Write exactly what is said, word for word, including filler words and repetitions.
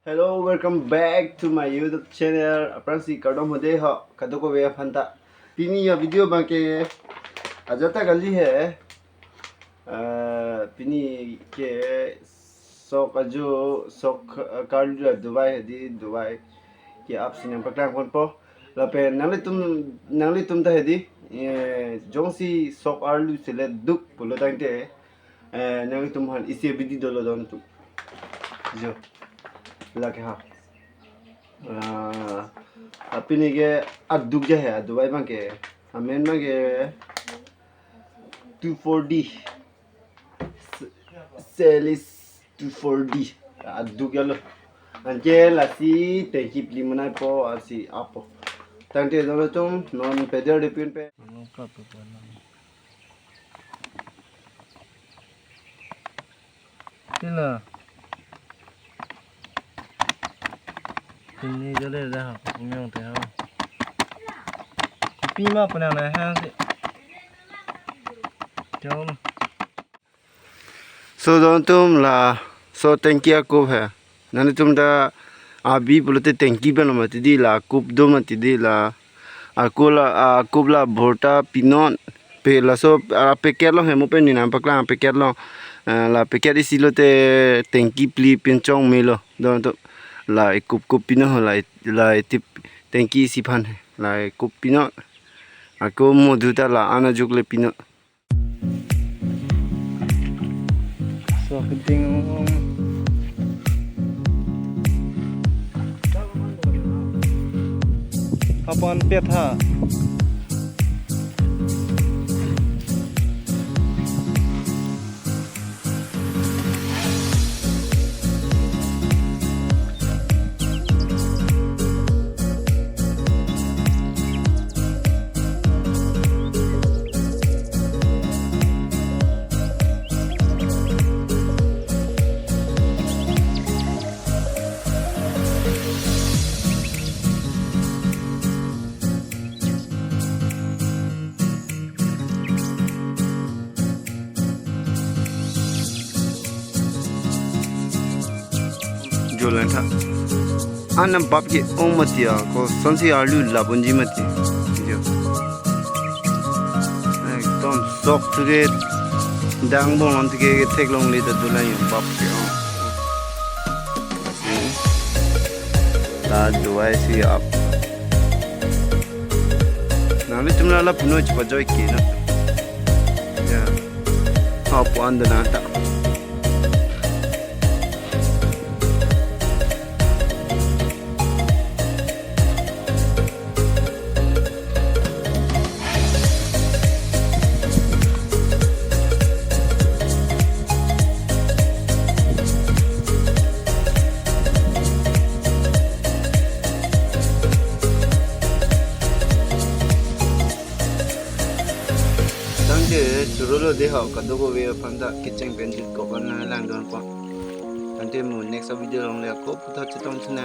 Hello, welcome back to my YouTube channel. Aphrangsi kardom hode ho, kadokave aphan ta. Pini a-video abangke ajat ta kali he. Eh, pini ke sok ajo, sok, eh, karlu adovai hedi, dovai ke-ap si nangpaklang ponpo. Lapen nanglitum, nanglitum ta hedi, eh, jongsi sok arlu selet duk pulo tangte, eh, nanglitum aphan isi abidi dolo don tu. Jo. Lake ha. Ah, apini ke aduk ja he, adovai abangke. Amen abangke two four D. S-, Celis two four D. Aduk jalo. Anke lasi tengki phli manai po, lasi ap po. Tangte don atum, non peder de pin pe. Tila. Pini jale dah, kumyong te ha. Kopi ma puna na ha si. Jauh. So don atum, laso tengki akup he. Nanglitum ta abi pulote tengki pen lo mati di, la akup do mati di, la ako la, a, akup la bhorta pinon. Pe laso, a, packet along he mo pen ni nangpaklang, packet along. Eh, la packet isi lote tengki phli pinchong melo. Don atum, la ekup kup pinon, la, la etip tengki isi aphan he. La ekup pinon. Ako modhu ta la-an ajuk le pinon. So, keding. Aphan petha. Jolan tha. Anam bap ke ong mati ya, kosonsi arlu labonji mati. Jo. Ekdom sok tu ke dang bong lam tu ke theklongle ta dolang yo bap ke ong. Ta dovai si ap. Nanglitum la la puno chepajoi ke na. Ya. Apo anda nata. Tangte chorolo de ho, kadokave aphan ta kecheng pen jit kok an lang don po. Tangte mo next video along le ako puthot chetong thuna.